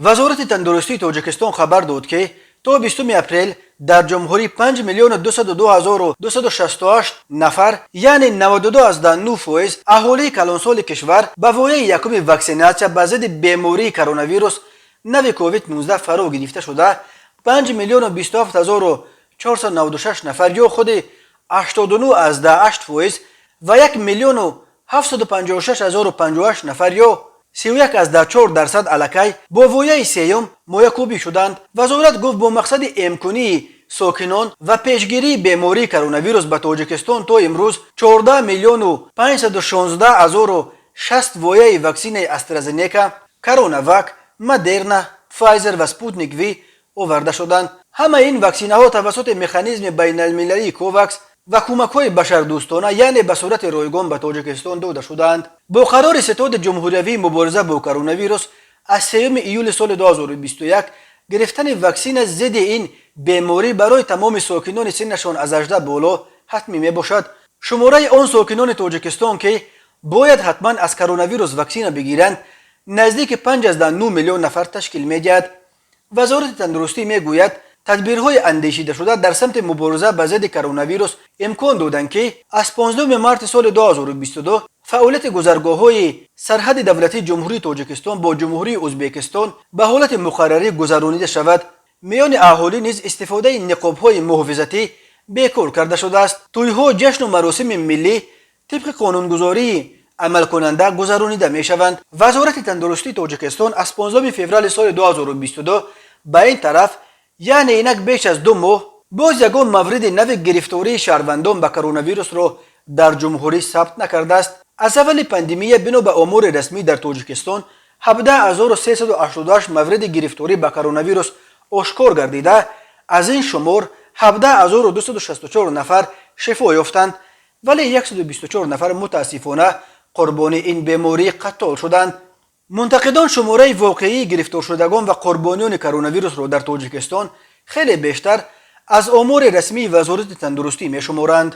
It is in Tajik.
Вазорати тандурустии Тоҷикистон хабар дод, ки то 20 апрел дар ҷумҳурӣ 5 миллиону 202 ҳазору 268 нафар, яъне 92,9% аҳолии калонсоли кишвар ба вояи якуми ваксинатсия ба зидди бемории коронавирус нави COVID-19 фаро гирифта шуда, 5 миллиону 27 ҳазору 496 нафар ё худи 89,8% ва 1 миллиону 756 ҳазору 58 нафар ё 31,4% аллакай бо вояи сеюм моякӯбӣ шуданд. Вазорат гуфт, бо мақсади эмкунии сокинон ва пешгирии бемории коронавирус ба Тоҷикистон то имрӯз 14 миллиону 516 ҳазору 60 вояи ваксинаи АстраЗенека, Коронавак, Модерна, Файзер ва Спутник Ви оварда шуданд. Ҳамаи ин ваксинаҳо тавассути механизми байналмилалии Ковакс ва кӯмакҳои башардӯстона, яъне ба сурати ройгон, ба Тоҷикистон дода шудаанд. Бо қарори Ситоди ҷумҳуриявии мубориза бо коронавирус аз 3 июли соли 2021 гирифтани ваксина зидди ин беморӣ барои тамоми сокинони синнашон аз 18 боло ҳатмӣ мебошад. Шумораи он сокинони Тоҷикистон, ки бояд ҳатман аз коронавирус ваксина бигиранд, наздики 5,9 миллион нафар ташкил медиҳад. Вазорати тандурустӣ мегӯяд, тадбирҳои андешидашуда дар самти мубориза ба зидди коронавирус имкон доданд, ки аз 15 марти соли 2022 фаъолияти гузаргоҳҳои сарҳади давлатии Ҷумҳурии Тоҷикистон бо Ҷумҳурии Ӯзбекистон ба ҳолати муқаррарӣ гузаронида шавад. Миёни аҳолӣ низ истифодаи ниқобҳои муҳофизатӣ бекор карда шудааст. Тӯйҳо, ҷашну маросими миллӣ тибқи қонунгузории амалкунанда гузаронида мешаванд. Вазорати тандурустии Тоҷикистон аз 15 феврали соли 2022 ба ин тараф, яъне инак беш аз 2 моҳ, боз ягон мавриди нави гирифтории шаҳрвандон ба коронавирусро дар ҷумҳурӣ сабт накардааст. Аз аввали пандемия, бино ба омори расмӣ, дар Тоҷикистон 17 388 мавриди гирифторӣ ба коронавирус ошкор гардида, аз ин шумор 17 264 нафар шифо ёфтанд, вале 124 нафар мутаассифона қурбони ин беморӣ қаттол шуданд. Мунтақидон шумораи воқеии гирифторшудагон ва қурбониёни коронавирусро дар Тоҷикистон хеле бештар аз омори расмии Вазорати тандурустӣ мешуморанд.